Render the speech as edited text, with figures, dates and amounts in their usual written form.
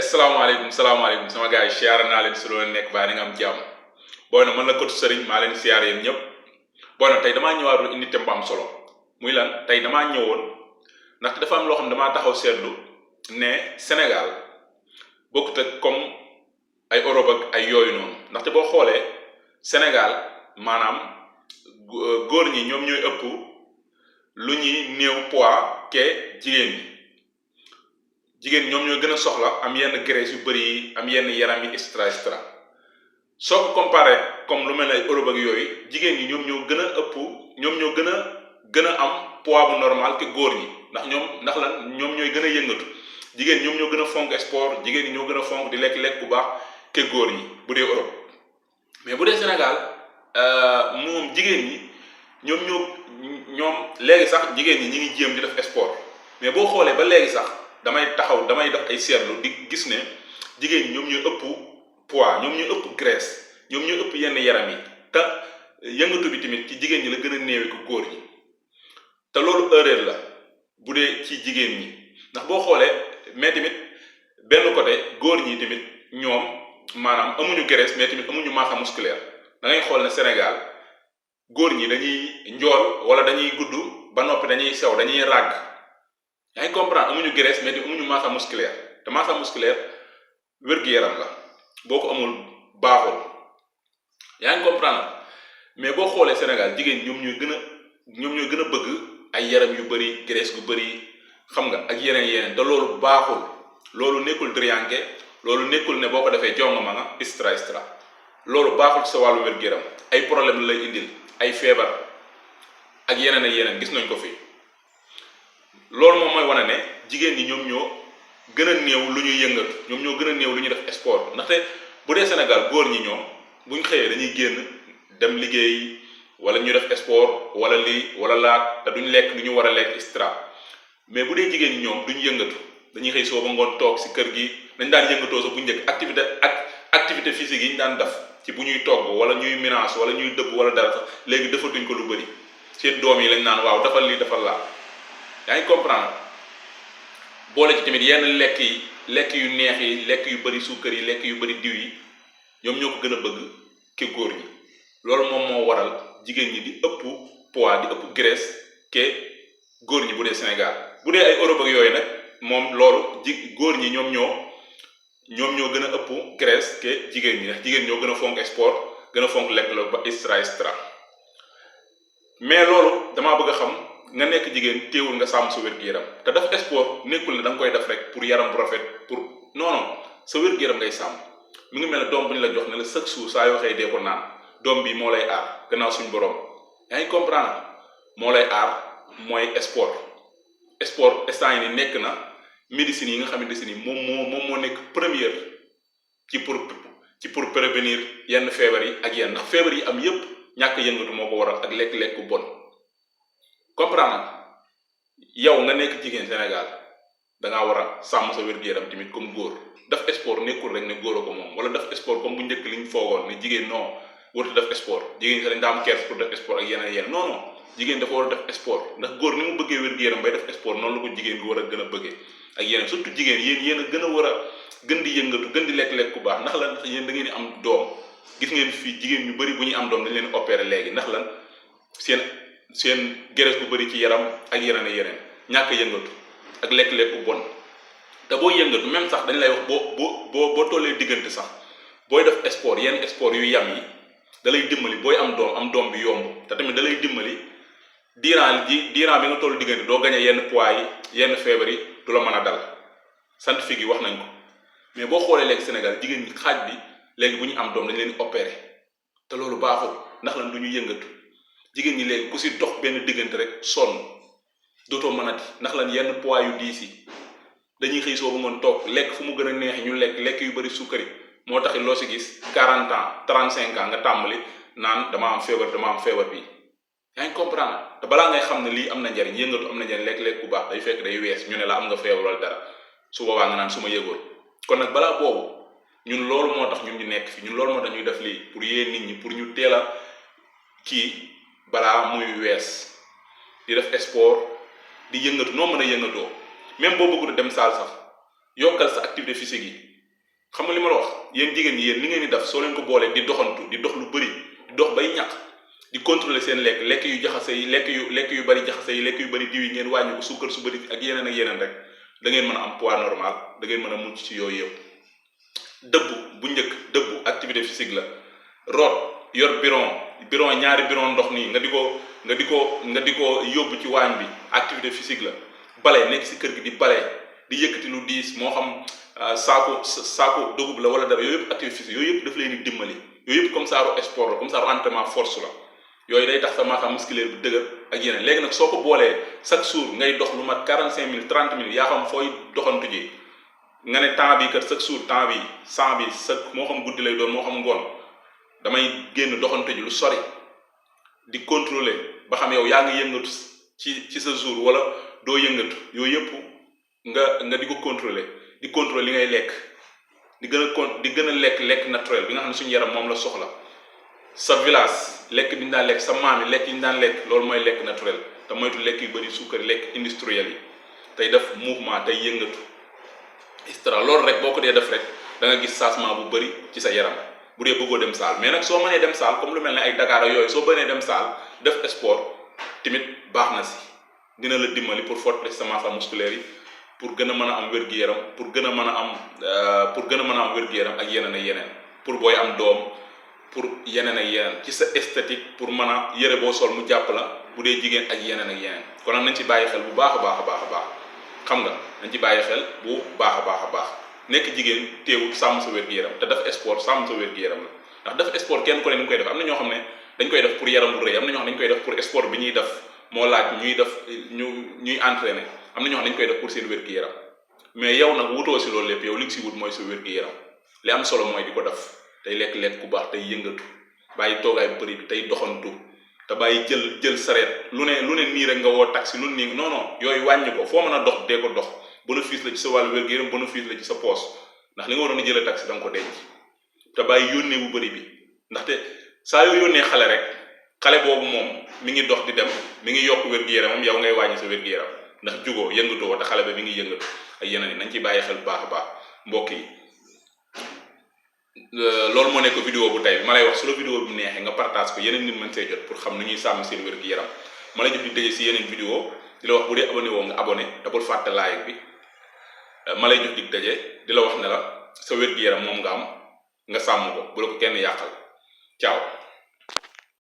salaamaaleykum sama gars yi siyaare naa leen si loolu nekk baa nga am jàmm booy na man la coach Serigne maa leen siyaare yéen ñëpp booy na tey damaa ñëwaat indi thème bu am solo muy lan tey damaa ñëwoon ndaxte dafa am loo xam ne damaa taxaw seetlu ne Sénégal bokkut ak comme ay Europe ak ay yooyu noonu ndaxte boo xoolee Sénégal maanaam góor ñi ñoom ñooy ëpp lu ñuy néew poids ke jigéen ñoom ñoo gën a soxla am yenn graisse yu bëri yi am yenn yaram yi extra soo ko comparé comme lu mel ne Europe ak yooyu jigéen ñi ñoom ñoo gën a ëpp ñoom ñoo gën a am poids bu normal que góor ñi ndax lan ñoom ñooy gën a yëngatu jigéen ñoom ñoo gën a fonk sport jigéen ñi ñoo gën a fonk di lekk bu baax que góor ñi bu dee Europe mais bu dee Sénégal moom jigéen ñi ñoom léegi sax jigéen ñi ngi jéem di def sport mais boo xoolee ba léegi sax damay def ay seetlu di gis ne jigéen ñi ñoom ñooy ëpp poids ñoom ñooy ëpp graisse ñoom ñooy ëpp yenn yaram yi te yëngatu bi tamit ci jigéen ñi la gën a néewe ko góor ñi te loolu erreur la bu dee ci jigéen ñi ndax boo xoolee mais tamit benn côté góor ñi tamit ñoom maanaam amuñu graisse mais tamit amuñu masse musculaire da ngay xool ne Sénégal góor ñi dañuy njool wala dañuy gudd ba noppi dañuy sew dañuy ràgg yaa ngi comprendre amuñu graisse mais amuñu masse musculaire te masse musculaire wér-gu-yaram la boo ko amul baaxul yaa ngi comprendre mais boo xoolee Sénégal jigéen ñoom ñooy gën a bëgg ay yaram yu bëri graisse gu bëri xam nga ak yeneen te loolu baaxul loolu nekkul driyanke loolu nekkul ne boo ko defee jonga ma nga extra loolu baaxul sa wàllu wér-gu-yaram ay problème la lay indil ay feebar ak yeneen gis nañ ko fi loolu moom mooy wane ne jigéen ñi ñoom ñoo gën a néew lu ñuy yëngatu ñoom ñoo gën a néew lu ñuy def sport ndaxte bu dee Sénégal góor ñi ñoom buñ xëyee dañuy génn dem liggéey wala ñu def sport wala lii wala laat te duñ lekk lu ñu war a lekk extra mais bu dee jigéen ñi ñoom duñ yëngatu dañuy xëy soo ba ngoon toog si kër gi dañ daan yëngatoo sax bu njëkk activité physique yi ñu daan def ci bu ñuy togg wala ñuy ménage wala ñuy dëbb wala dara sax léegi defatuñ ko lu bëri seen doom yi lañ naan waaw defal lii defal laa yaa ngi comprendre boole ci tamit yenn lekk yu neex yi lekk yu bëri suukar yi lekk yu bëri diw yi ñoom ñoo ko gën a bëgg ke góor ñi loolu moom moo waral jigéen ñi di ëpp poids di ëpp graisse ke góor ñi bu dee Sénégal bu dee ay Europe ak yooyu nag moom loolu góor ñi ñoom ñoo gën a ëpp graisse ke jigéen ñi ndax jigéen ñoo gën a fonk sport gën a fonk lekk la ba extra mais loolu damaa bëgg a xam nga nekk jigéen teewul nga sàmm sa wér-gu-yaram te def sport nekkul ne da nga koy def rek pour yaram bu rafet pour non sa wér-gu-yaram ngay sàmm mi ngi mel ne doom bu ñu la jox ne la chaque jour saa yoo xëy dee ko naan doom bi moo lay aar gannaaw suñu borom yaa ngi comprendre moo lay aar mooy sport instant yi ni nekk na médecine yi nga xamante ni moom moo nekk première ci pour prévenir yenn feebar yi ak yenn ndax feebar yi am yépp ñàkk yëngatu moo ko waral ak lekk-lekk bu bon comprendre yow nga nekk jigéen Sénégal dangaa war a sàmm sa wér-gu-yaram tamit comme góor def sport nekkul rek ne góor a ko moom wala def sport comme bu njëkk liñ foogoon ne jigéen non warut def sport jigéen ñi dañ daa am kerse pour def sport ak yeneen non jigéen dafa war a def sport ndax góor ni mu bëggee wér-gu-yaram bay def sport noonu la ko jigéen gi war a gën a bëggee ak yeneen surtout jigéen yéen a gën a war a gën di yëngatu gën di lekk-lekk ku baax ndax lan ndax yéen da ngeen di am doom gis ngeen fii jigéen ñu bëri bu ñuy am doom dañ leen opérer léegi ndax lan seen graisse bu bëri ci yaram ak yeneen ñàkk yëngatu ak lekk-lekk bu bon te boo yëngatu même sax dañ lay wax boo tollee diggante sax booy def sport yenn sport yu yam yi da lay dimbali booy am doom bi yomb te tamit da lay dimbali diiraan bi nga toll diggante doo gañe yenn poids yi yenn feebar yi du la mën a dal scientifique yi wax nañ ko mais boo xoolee léegi Sénégal jigéen ñi xaaj bi léegi bu ñu am doom dañ leen opérer te loolu baaxul ndax lan du ñu yëngatu jigéen ñi léegi ku si dox benn diggante rek sonn dootoo mënati ndax lan yenn poids yu diis yi dañuy xëy soo ba ngoon toog lekk fu mu gën a neexee ñu lekk yu bëri sukkari moo tax loo si gis 40 ans 35 ans nga tàmbali naan dama am feebar bi yaa ngi comprendre te balaa ngay xam ne lii am na njariñ yëngatu am na njariñ lekk bu baax day fekk day wees ñu ne la am nga feebar wala dara su boobaa nga naan su ma yëgoon kon nag balaa boobu ñun loolu moo tax ñun ñu nekk fi ñun loolu moo tax ñuy def lii pour yee nit ñi pour ñu teel a kii balaa muy wees di def sport di yëngatu noo mën a yëngatoo même boo bëgg dem saal sax yokkal sa activité physique yi xam nga li ma la wax yéen jigéen ñi yéen li ngeen di def soo leen ko boolee di doxantu di dox lu bëri di dox bay ñàkk di contrôler seen lekk yu jaxase yi lekk yu bëri jaxase yi lekk yu bëri diw yi ngeen wàññi ko suukar su bëri ak yeneen rek da ngeen mën a am poids normal da ngeen mën a mucc ci yooyu yëpp. dëbbu activité physique la root yor biron ñaari biron ndox nii nga di ko yóbbu ci waañ bi activité physique la bale nekk si kër gi di bale di yëkkati lu diis moo xam saako dugub la wala dara yooyu yëpp activité physique yooyu yëpp daf leen di dimbali yooyu yëpp comme ça sport la comme ça entraînement force la yooyu day tax sa masse musculaire bi dëgër ak yeneen léegi nag soo ko boolee chaque jour ngay dox lu mat 45 minutes 30 minutes yaa xam fooy doxantu ji nga ne temps bi kat chaque jour temps bi 100 bi moo xam guddi lay doon moo xam ngoon damay génn doxantu ji lu sori di contrôler ba xam yow yaa ngi yëngatu ci sa jour wala doo yëngatu yooyu yëpp nga di ko contrôler li ngay lekk di gën a lekk naturel bi nga xam ne suñu yaram moom la soxla sa village lekk bi ñu daan lekk sa maam yi lekk yi ñu daan lekk loolu mooy lekk naturel te moytu lekk yu bëri suukar lekk industriel yi tey def mouvement tey yëngatu extra loolu rek boo ko dee def rek da nga gis changement bu bëri ci sa yaram bu dee bëggoo dem salle mais nag soo mënee dem salle comme lu mel ne ay Dakar yooyu soo bënee dem salle def sport tamit baax na si dina la dimbali pour fortifier sa masse musculaire yi pour gën a mën a am wér-gu-yaram pour gën a mën a am wér-gu-yaram ak yeneen pour booy am doom pour yeneen ci sa esthétique pour mën a yëre boo sol mu jàpp la bu dee jigéen ak yeneen kon nag nañ ci bàyyi xel bu baax a baax xam nga nañ ci bàyyi xel bu baax a baax nekk jigéen teewul sàmm sa wér-gu-yaram te def sport sàmm sa wér-gu-yaram la ndax def sport kenn ku ne ni mu koy def am na ñoo xam ne dañ koy def pour yaram bu rëy am na ñoo xam ne dañ koy def pour sport bi ñuy def moo laaj ñuy entraîner am na ñoo xam ne dañ koy def pour seen wér-gu-yaram mais yow nag wutoo si loolu lépp yow li nga si wut mooy sa wér-gu-yaram li am solo mooy di ko def tey lekk ku baax tey yëngatu bàyyi toogaay bu bëri bi tey doxantu te bàyyi jël sareet lu ne nii rek nga woo taxi lu nii non yooyu wàññi ko foo mën a dox dee ko dox bénéfice la ci sa wàllu wér-gu-yaram bénéfice la ci sa poos ndax li nga waroon a jëlee taxi da nga ko denc te bàyyi yónnee bu bëri bi ndaxte saa yoo yónnee xale rek xale boobu moom mi ngi dox di dem mi ngi yokk wér-gu-yaramam yow ngay wàññi sa wér-gu-yaram ndax jugoo yëngatoo te xale ba mi ngi yëngatu ak yeneen yi nañ ci bàyyi xel bu baax a baax mbokk yi loolu moo nekk vidéo bu tey bi ma lay wax su la vidéo bi neexee nga partage ko yeneen nit mën see jot pour xam nu ñuy sàmm seen wér-gu-yaram ma lay jox di daje si yeneen vidéo di la wax bu dee abonné woo nga abonné te bul fàtte like bi ma lay jox dig daje di la wax ne la sa wér-gu-yaram moom nga am nga sàmm ko bu la ko kenn yàqal ciao